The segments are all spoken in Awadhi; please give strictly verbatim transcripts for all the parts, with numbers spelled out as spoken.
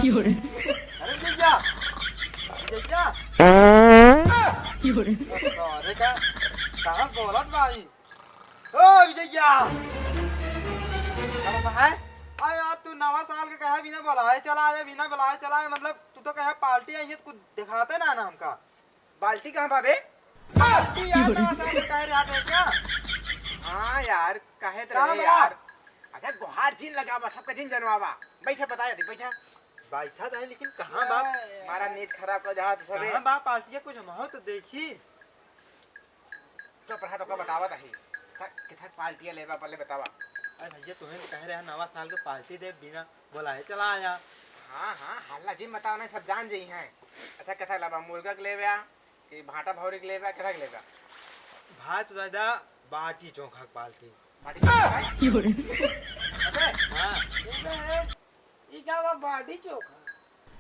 अरे विजया, विजया। अरे का, कहाँ बोलत भाई? ओ विजया। अरे भाई, अरे यार, तू नवा साल के कहे बिना बुलाए चला आया, बिना बुलाए चला आया, मतलब तू तो कहे पार्टी आई है, तो कुछ दिखाते ना, ना हमका। बाल्टी कहाँ बा बे? बाल्टी यार, नवा साल के कहे रहा था क्या? हाँ यार, कहे तो कहाँ रहे बा? यार। अच्छा, गोहार जिन लगावा, सबका जिन जनवावा। बैठा, बताया दे, बैठा। बैठा तो है, लेकिन कहाँ बा? हमारा नींद खराब कर जात सबे। कहाँ बा पार्टी? कुछ हम हो तो देखी। चुप रहा, तो का बतावत है। किथा पार्टी लेबा, पहले बतावा। अरे भैया, तुम्हें तो कह रहे हैं नवा साल के पार्टी दे, बिना बोला है चला आया। हाँ, हाँ, हल्ला जिन बतावा, नहीं सब जान जाई हैं। अच्छा, किथा लेबा, मुर्गा के लेबा कि भाटा भौरी के लेबा, किथा के लेबा? भाई, तू दादा, बाटी चोखा के पार्टी। बाटी चोखा? अबे, हाँ। ई का बा, बाटी चोखा?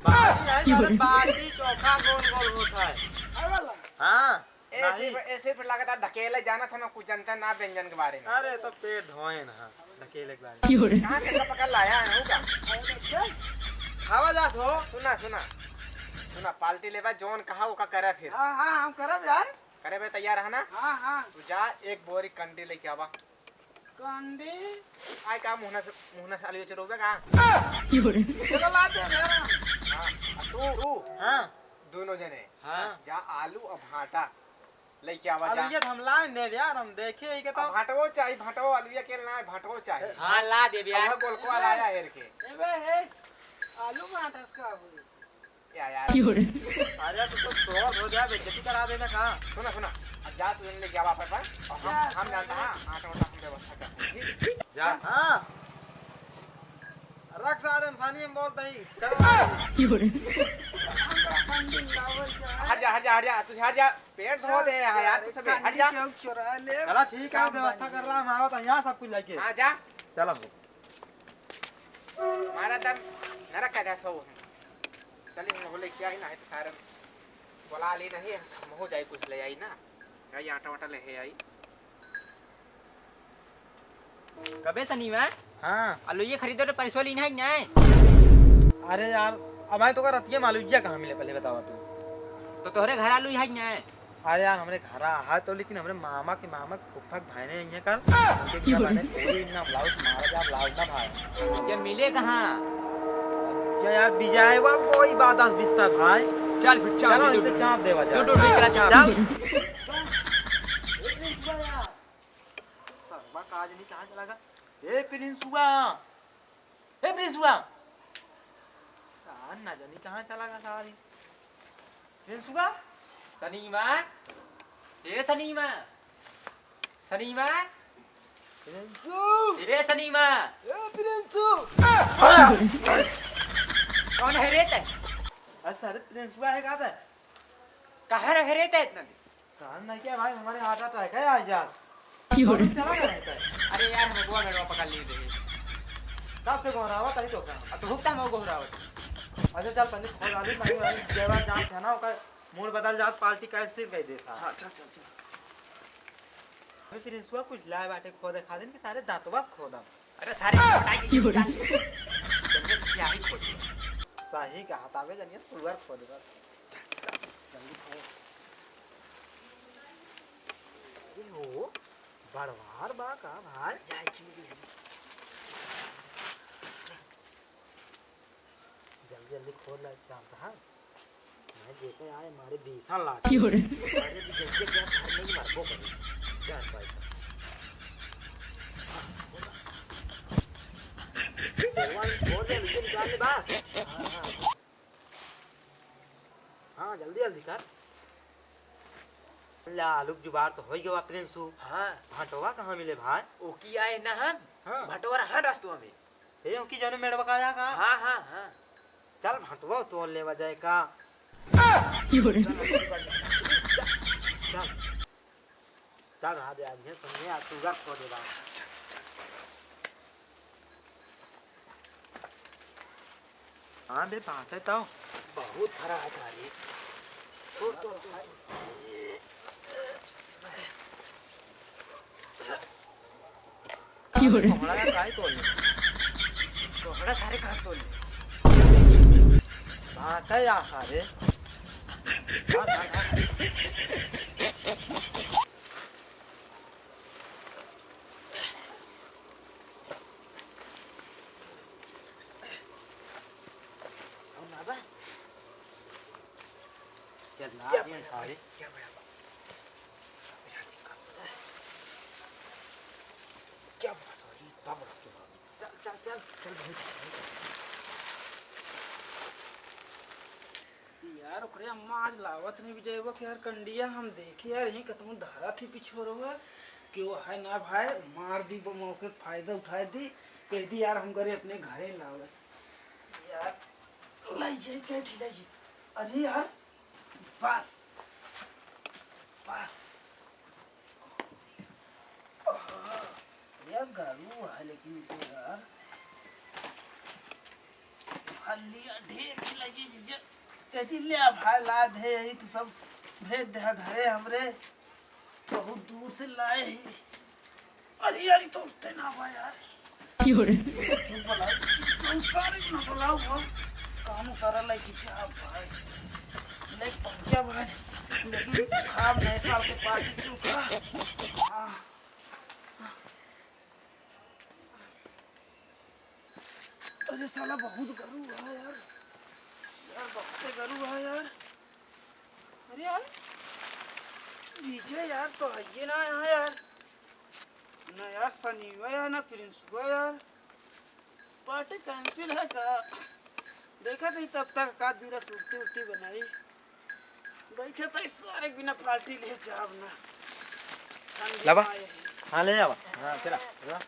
बाटी नहीं, सारे बाटी चोखा गोल गोल होता है। अरे वाला? हाँ, ऐसे नहीं। पर, ऐसे पर लगातार ढकेले जाना था ना, कुछ जनता ना व्यंजन के बारे में। अरे, तो पेट धोए ना, ढकेले के बारे में। कहाँ से का पकड़ लाया है, हो का? खावा जात हो। सुना, सुना, सुना, पार्टी लेबा, जौन कहा, ओका करे फिर। हाँ, हाँ, हम करब यार। करे बे, तैयार है ना? हाँ, हाँ। तू जा, एक बोरी कंडी लेके आवा। कंडी? आय का मुहना से, मुहना से आलू चोरौबे का? चलो ला दे यार। हाँ, आ तू, तू, हाँ। दोनों जने। हाँ। जा आलू और भाटा लेके आवा जा। आलू ये तो हम लाए देब यार, हम देखे ही के तो। अब भाटवो चाही, भाटवो आलू ये के ना, भाटवो चाही। हाँ, ला देब यार। अब गोलको वाला आया हेर के। ए बे, हे, आलू भाटा का होई? या यार। अरे तू तो शोर हो गया, बेइज्जती करा देबे का? सुना, सुना, अब जा तू इनले क्या वापस पर, और हम, हम जानता है, आटा वाटा हम व्यवस्था करते हैं, ठीक? जा। हाँ। रख सारे इंसानी में बोल दही। हट जा, हट जा, हट जा, तू हट जा, पेट धो दे यहाँ यार, तू सब हट जा। चला ठीक है, व्यवस्था कर रहा, हम आवत है यहाँ सब कुछ लेके। हाँ, जा। चला। हमारा दम नरक का जैसा वो है। चलिए, हम बोले क्या ही ना है तो सारे बोला ली नहीं, हम हो जाए कुछ ले आई ना, आई आटा वाटा ले है आई। कबे सनी में? हाँ। आलू ये खरीदो तो पैसवा ली नहीं, नहीं? अरे यार, अब आए तो का रतिया में आलू कहाँ मिले, पहले बतावा तू। तो तोहरे घर आलू है नहीं? अरे यार, हमरे घरा आहा तो, लेकिन हमरे मामा के मामा के फुफ्फा के भाई ने यहाँ कल, उनके बिया बाने कोई ना ब्लाउज मारा जा, ब्लाउज ना भाई। क्या मिले कहाँ? क्या यार, बिजायवा कोई बात दस बीस सा भाई। चल फिर चाप चलो, दे, इनके दो, चाप देवा जा। दो, दो, दो, चला चाप। चल। सरवा का आज नहीं कहाँ चला गया? ए प्रिंसुआ, ए प्रिंसुआ। सार ना जानी कहाँ चला गया सारी। प्रिंसुआ? सनीमा? ए सनीमा? सनीमा? प्रिंसु! ए सनीमा? ए प्रिंसु! कौन है रे तै? अरे सारे प्रिंसुआ है कहाँ तै? कहाँ रहे रे तै इतना दिन? सार ना क्या भाई, हमारे आटा तो है क्या यार, यार? क्यों रे? चला गया रहता है। अरे यार, हम गोवा मेड़वा पकड़ लिए थे। कब से गोहरावत है तो का? अब तो हुक्का हम गोहरावत। अच्छा चल, पहले खोद आलू, नहीं, नहीं, जेवा जान थे ना, ओकर मूड बदल जात, पार्टी कैंसिल कर देता। हाँ, चल, चल, चल। अबे प्रिंसुआ कुछ लाए बाटे, खोदे खादिन कि सारे दांतवा से खोदम। अरे सारे पटाई के क्यों रे? जल्दी से स्याही खोद। सही कहा ताबे, जनिए सुअर खोद बस। जल्दी खोद। अरे हो, बड़वार बा का भाई? जाए की मिली है। जल्दी जल्दी खोद ला, जानता है? मैं देखे आए मारे बीसन लाग। क्यों रे? अरे भी जैसे क्या सार नहीं मरबो करे। जान पाए। भगवान खोद दे, नीचे निकाल ले बा। हाँ, हाँ। हाँ, जल्दी, जल्दी कर। ला, आलू के जुगाड़ तो होई गवा, प्रिंसु। हाँ। भटवा कहाँ मिले भाई? ओकी आए ना हम। हाँ। भटवा रहा रस्तवा में। ए, ओकी जने मेड़वा का आया का? हाँ, हाँ, हाँ। चल, भटवा तो लेवा जाए का? चल, चल। चल, रहा दे, आज ये सुनिए, आज सुअर खो दे रहा। हाँ बे, बात है तो। बहुत भरा है सारी। तोड़, तोड़, तोड़। क्यों रे? कोहड़ा का काहे तोड़ ले? कोहड़ा सारे कहाँ तोड़ ले? हाँ, कई आखा रे। हाँ, हाँ, हाँ। और ना बा? चल ना, क्या ये बा? खा रे। क्या बा? क्या बा? सॉरी, क्या बा? चल, चल, चल, चल भाई। यार, ओकरे अम्मा आज लावत नहीं विजयवा के यार कंडिया। हम देखे यार, यहीं कतहूँ धरा थी पिछोरवा, कि वो है ना भाई, मार दी, ब-, मौके के फायदा उठाए दी, कह दी यार, हम करे अपने घरे लावे। यार, लाई ये क्या ठीक है ये? अरे यार, बस, बस। यार, गरू है, लेकिन तो यार, हल्लिया ढेर की लगी, जीजा। कहती, "ले आ भाई, ला दे, यही तो सब भेज दे घरे हमरे, बहुत दूर से लाए ही।" अरे यार, ये तो उठते ना बा यार। क्यों रे? क्यों बुलाओ? क्यों सारे को ना बुलाओ हो? काम उतारा लाई कि जा भाई। ले पहुंचा भाई। लेकिन खराब नए साल के पार्टी क्यों का? हाँ। अरे साला बहुत गरू है यार। यार बहुत गरू है यार। अरे यार, विजय यार तो है ये ना यहाँ यार। ना यार, सनीवा यार, ना प्रिंसवा यार। पार्टी कैंसिल है का? देखा थी तब तक का दूरा सुरती उरती बनाई। बैठे तो इस सारे बिना पार्टी ले जाब ना। ठंडी लावा। माय है। हाँ, ले आवा। हाँ, चला, चला।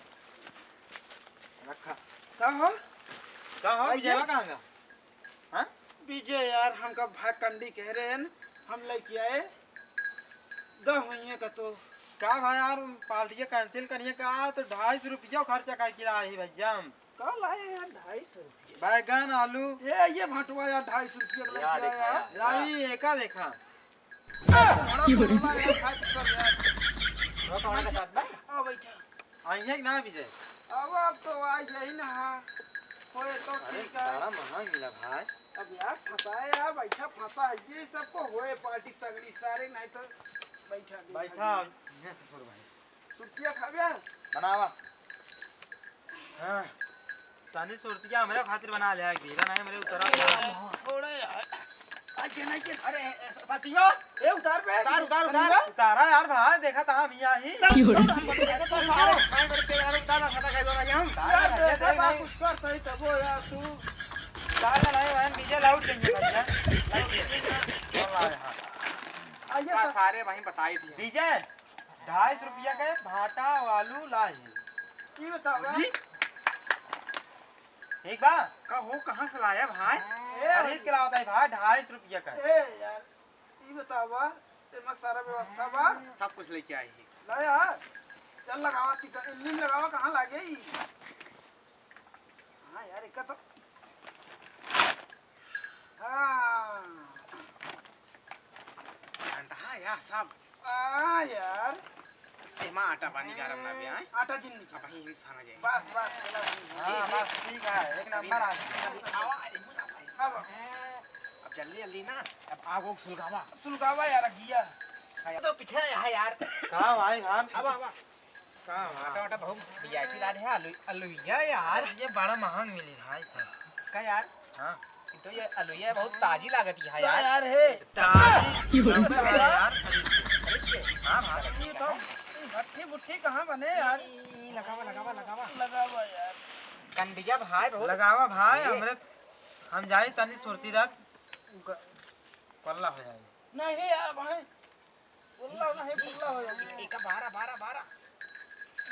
रखा। का हो? का हो, आइए। विजयवा कहाँ गया? हाँ? विजय यार, हमका भाई कंडी कह रहे हैं, हम लेके आए। गा हुई है का तो। का भाई यार, पार्टी कैंसिल करिए का? तो ढाई सौ रुपया खर्चा करके लाए ही भैया हम। का लाए यार, ढाई सौ रुपया? बैगन, आलू। ये, ये भटुआ यार, ढाई सौ रुपया का या लेके देखा आया। यार। यार, ये एका देखा। बड़ा की बोले? बड़ा यार, खाए तो सब यार। वो कौन का साथ बा? आओ बैठा। आई है कि ना विजय? अब, अब तो आ यही ना। होए तो अरे, ठीक है। बड़ा महंग मिला भाई। अब यार, फंसाए यार, बैठा फंसा है। ये सबको होए पार्टी तगड़ी सारे, नहीं तो बैठा, बैठा। बैठा। ये ससुर भाई। सुरतिया खाबे? बनावा। हाँ। तनी सुरतिया हमरे खातिर बना ले, एक बीघा नहीं, हमरे उतरा। थोड़े यार। आ, चेन्नई के, अरे, ए, ए, सतीवा। ए, उतार बे। उतार, उतार, उतार। सतीवा। उतारा यार भाई, देखा था हम यहाँ ही। तब, तब हम बता रहे तो सारे खाए बड़े यार, उतार ना खाता खाए दो ना हम। यार, देखा था कुछ करता ही तब वो यार तू। उतार ना लाए, बहन, विजय लाउड देंगे भैया। लाउड देंगे। और लाए, हाँ। आइए का सर। सारे वहीं बताई दिए। विजय। ढाई सौ रुपया के भाटा आलू लाए। ई बतावा। जी? ठीक बा? का हो, कहाँ से लाया भाई? ए, खरीद के लावत है भाई, ढाई सौ रुपया का। ए यार, ई बतावा, एमा सारा व्यवस्था बा? सब कुछ लेके आए ही। लाया? चल लगावा, टिका, इल्ली में लगावा, कहाँ लागे ई? हाँ यार, एका तो, हाँ। ठंडा है यार सब। हाँ यार। एमा आटा पानी गरम ना बे, आए? आटा जिन निकाल। अब यहीं हम साना जाए। बस, बस, चला, ठीक, हाँ, ठीक। बस, ठीक है, एक नंबर आ गया। अभी आवा, एक मिनट आवा। हाँ, बाबा। अब जल्दी, जल्दी ना, अब आग उग सुलगावा। सुलगावा यार, अगिया। तो पीछे है यार। कहाँ भाई, भाई? अब, अब। का आटा वाटा बहुत V I P ला दे है, आलू, अलुइया यार। ये बड़ा महंग मिली भाई साहब। का यार? हाँ। तो ये अलुइया बहुत ताजी लागत है का यार। यार है? ताजी। क्यों? नंबर वाला यार, खरीद के। खरीद के? हाँ, हाँ। ये तो, ये भट्ठी बुट्ठी कहाँ बने यार? ई, लगावा, लगावा, लगावा। लगावा यार। कंडिया भाई बहुत लगावा भाई, ये हमरे, हम जाई तनी सुरती रात, ग-, कल्ला हो जाई। नहीं यार भाई, पुल्ला नहीं, पुल्ला हो जाए। एका बारा, बारा, बारा।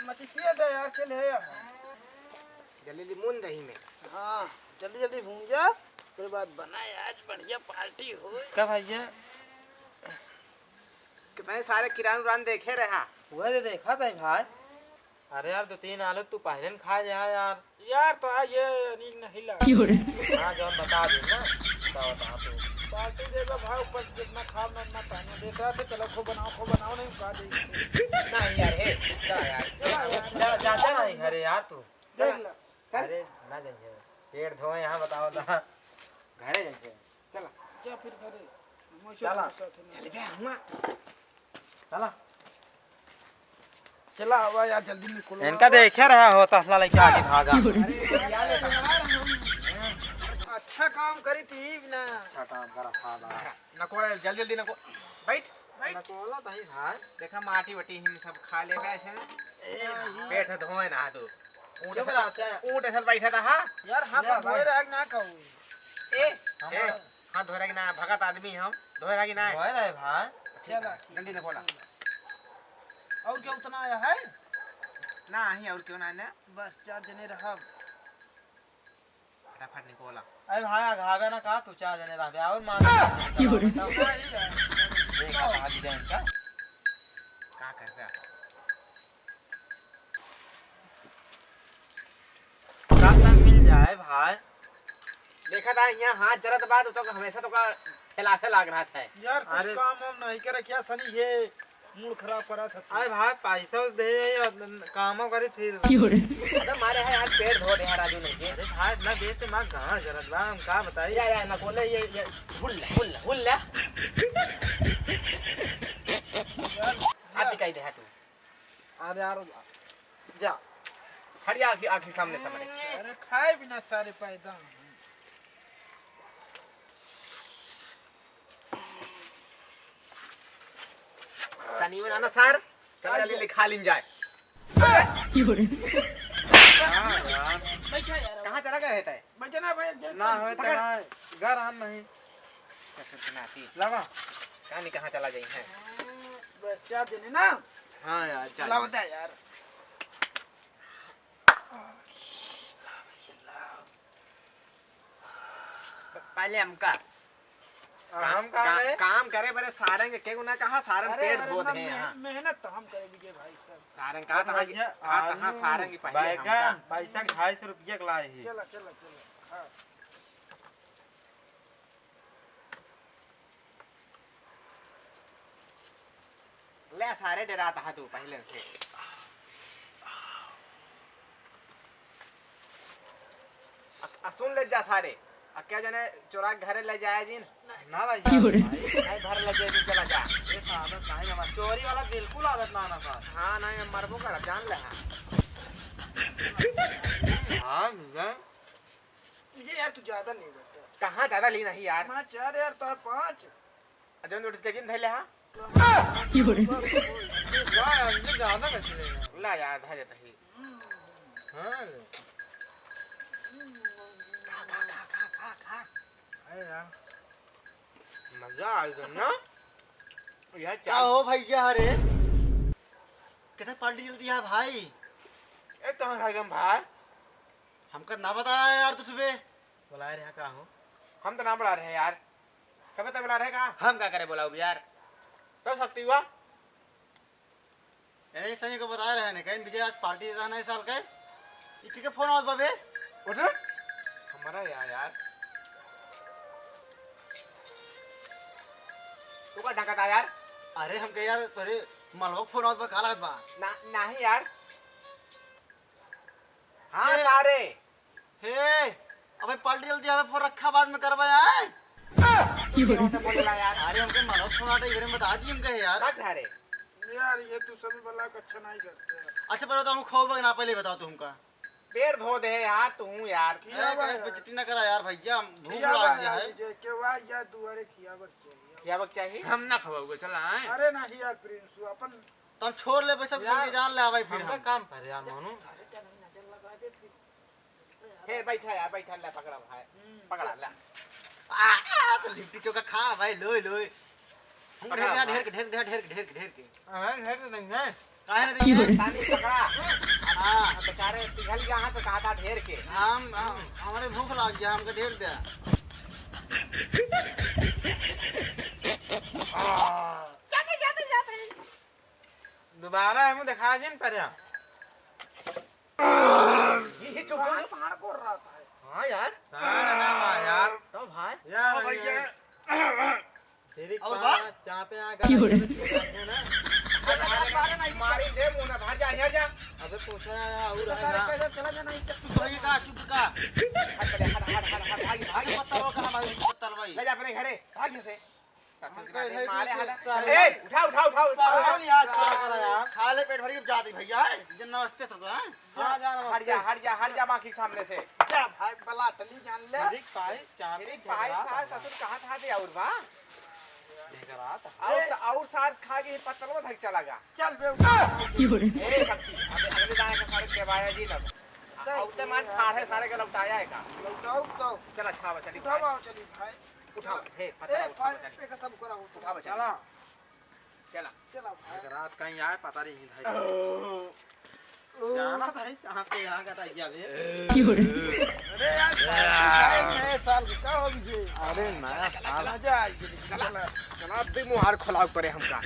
मचिसिया दे यार, के ले आ। जल्दी जल्दी मून दही में। हाँ, जल्दी जल्दी भून जा, फिर बाद बनाए, आज बढ़िया पार्टी होए। का भैया? कितने सारे किरान उरान देखे रहा। वह तो देखा था भाई। अरे यार, दो तीन आलू तू पहले न खा जा यार। यार, तो आ ये नीक नहीं लगा। क्यों रे? हाँ, जौन बता दे ना, बता, बता तू। पार्टी देगा भाई, ऊपर से जितना खाब ना, उतना ताने देता है, तो चलो, खूब बनाओ, खूब बनाओ, नहीं खा दे। नहीं यार, हे, जा यार। चला यार। जा, जा, जा नहीं घरे यार तू। देख ला, चल। अरे, ना जाइए। पेट धोए यहाँ, बताओ ना। घरे जाइए। चला। जा फिर घरे। हम ऐसे चला। दोस्त साथ में। चल बे, हुआ। चला। चला, आवा यार, जल्दी निकलो। इनका देखे रहा हो, तसला लेके आगे भागा। अरे यार, यार, हम अच्छा काम करी थी ना। अच्छा काम करा था बा। नको, जल्दी, जल्दी नको। बैठ, बैठ। नको वाला भाई, भाई। देखा, माटी वटी हम सब खा लेबे ऐसे ना। ए, पेट धोए ना तू। ऊँट चुप ऐसे, रहते हैं। ऊँट ऐसे बैठा था, हाँ? यार, हाथ ले धोए भाई। रहा कि ना कहूँ। ए, हम ए। हाथ धोए रहा कि ना, भगत आदमी हम, धोए रहा कि ना? धोए रहे भाई। चला, जल्दी निकोला। और क्या उतना आया है? ना, ही और क्यों ना, ना? बस चार जने रहब। फटाफट निकोला। अरे भाई, अघावे ना का, तू चार जने रहबे, और मार। क्यों रे? देखा, कहाँ की जाए इनका? का करबे? का मिल जाए भाई? देखा था, यहाँ हाथ जरत बा, तो, तो हमेशा तो का ठेला से लाग रहा था। यार, कुछ अरे काम वाम नहीं करे क्या सनी? ये मूड खराब करा था। अरे भाई, पैसा दे, ये कामो करी फिर। क्यों रे? अबे मारे है यार, पेट धो दे यार, राजू नहीं के। अरे भाई, ना देते माँ गाँड जरत बा, हम का बताई? या, या, ना बोले, ये, ये, हुल्ला, हुल्ला, हुल्ला। हाथ दिखाई दे, हाथ। अरे यार, जा। हट जा, आँखी, आँखी सामने से हमारे। अरे खाए बिना सारे पैदा हैं। सनी बना ना सर, चला जल्दी लिखा लिन जाए। हाँ यार। बैठा यार। कहाँ चला गए है तय? बैठा ना भाई, जल्दी ना होए तो पकड़। ना, घर आन नहीं। कसर के नाती। लावा। कहाँ नहीं, कहाँ चला गई है? बस चार दिन है ना? हाँ यार, चार लावा दिन। दे यार। पहले हमका आ, हम का का-, है? काम करे बरे सारंग के केहू ना कहा, सारंग अरे, पेट अरे, धो इतना दे, मेह-, हाँ। मेहनत तो हम करे विजय भाई सब। सारंग का अरे तहाँ की, भैया, हाँ, तहाँ आलू, सारंग की पहले बैगन, हमका। पैसा ढाई सौ रुपया के लाए ही। चला, चला, चला, खा। ले सारे, डेरात हा तू पहिले से। अ, अ, सुन ले जा सारे, अ, क्या जने चोरा के घरे ले जाए जिन? ना भाई, क्यों रे? नहीं, घर ले जाए जिन, चला जा। ये तो आदत नहीं हमार, चोरी वाला बिल्कुल आदत ना, ना सार। हाँ, नहीं, हम मरबो करब, जान ले, हाँ। हाँ, भैया। तुझे यार, तू ज्यादा ले बेटा। कहाँ ज्यादा ली नहीं यार? पाँच यार, यार, तो है पाँच। अ, जौन उठ के जिन धैले, हाँ? क्यों रे? वाह यार, ये ज्यादा कैसे ले रहा है? ला यार, धर देता ही। हाँ रे। खा, खा, खा, खा, खा, खा। अरे यार। मजा आ गया ना? यह का चाय हो भैया रे? कितना पार्टी जल्दी है भाई? ए, कहाँ है गम भाई? हमका ना बताया यार तू सुबह। बुलाए रहे का हो? हम तो ना बुला रहे यार। कबे तक बुला रहे का? हम का करे बुलाओ यार? तो सकती हुआ? ए, सही को बता रहे हैं, कहीं विजय आज पार्टी देता है नए साल का। ये के, के फोन आवत बा बे? उठ रे। हमारा यार, यार। तू का ढकता यार? अरे हमके यार तोरे मलवा फोन आवत बा, का लागत बा? ना, नहीं यार। हाँ, ये सारे। हे, अबे पलटी जल्दी, अबे फोन रखा, बाद में करबा यार। ये होते बोलेला यार। अरे हमके मारो फोन आटा, इधर में बता दी हमके यार। बस अरे। यार, ये तू सभी बला का अच्छा नहीं करते हैं। अच्छा, पहले तो हम खाओ बा ना, पहले बताओ तू हमका। पेट धो दे यार, तू यार। ए, किया बा कहीं यार? बेइज्जती ना करा यार भैया, हम भूख किया लाग बा गया यार, है। जे के वा यार दुआरे खियावक चाहिए। खियावक चाहिए? हम ना खवाओगे, चला आए। अरे नहीं यार प्रिंसू, अपन तो हम छोड़ ले, सब यार, जल्दी जान ले आवे फिर हमका हम। काम पर यार, मोनू। सारे क्या नहीं नजर लगा दे फिर। हे, बैठा यार, बैठा, ले, पकड़ा भाई। हम्म। पकड़ा, ले। आ, आ, तो लिट्टी चोखा खा भाई, लोई, लोई। हमका पकड़ा ढेर दे, भाई। ढेर के, ढेर दे, ढेर के, ढेर के, ढेर के। अरे, ढेर के नहीं है। काहे ना क्यों? दे? तानी पकड़ा। हाँ। अब बेचारे पिघल गया है तो कहा था ढेर के। हम, हम, हमारे भूख लग गया, हमको ढेर दे। आ। जाते, जाते, जाते। दोबारा हम देखा जिन पर। ये चुप। पहाड़, पहाड़ को रहा था। हाँ यार। सारा ना यार। तो भाई। यार, हाँ भाई, ये यार। तेरी और पाँच बा? चापे आ क्यों रे? गए ना। अरे, अरे, अरे, नहीं, मारी दे मुंह में, बाहर जा, बाहर जा। अबे पूछा है, और है सारे ना। पैदल चला जाना, इज्जत चुप रहिए का, चुप का। हट, हट, हट, हट, हट, भाग, भाग। पत्थर हो कहाँ भाई, पत्थर भाई। ले जा अपने घरे, भाग यहाँ से। हम कह रहे मारे थे हाथ। सारे ए, उठा, उठा, उठा, उठा। सारे यार, खड़ा करा यार। खा ले पेट भर के जा दे भैया, है। जन नमस्ते सबको, हैं? हाँ, जा नमस्ते। हट जा, हट जा, हट जा बाकी सामने से। जा भाई, बला टली जान ले। मेरी पाई, चांद मेरी के पाई, जगह सास था। ससुर कहाँ था बे और बा? देख रहा था। और ए। सा-, और सार खा के पत्तल में धक चला गया। चल बे। की हो रे? ए, शक्ति, अबे अगले दाएं का सारे देवाया जी ना। दे। और ते मान फाड़े सारे का लौटाया है का? लौटाओ तो। चल अच्छा बा, चली उठाओ, भाई। आओ, चली भाई। उठाओ, चलो। हे, ए, पत्थर उठाओ, फाड़, चली। एक सब करा, उठाओ। उठाओ, चली। चला। चला भाई। एक रात कहीं आए, पता नहीं भाई। ओ। जाना था, कहाँ पे यहाँ का था, क्या बे? की हो रे? अरे यार, भाई, नए साल का का हो गया? अरे, नया साल। मजा आएगी, चला। चला, चला, अब भी मुहार खोलाव पड़े हमका।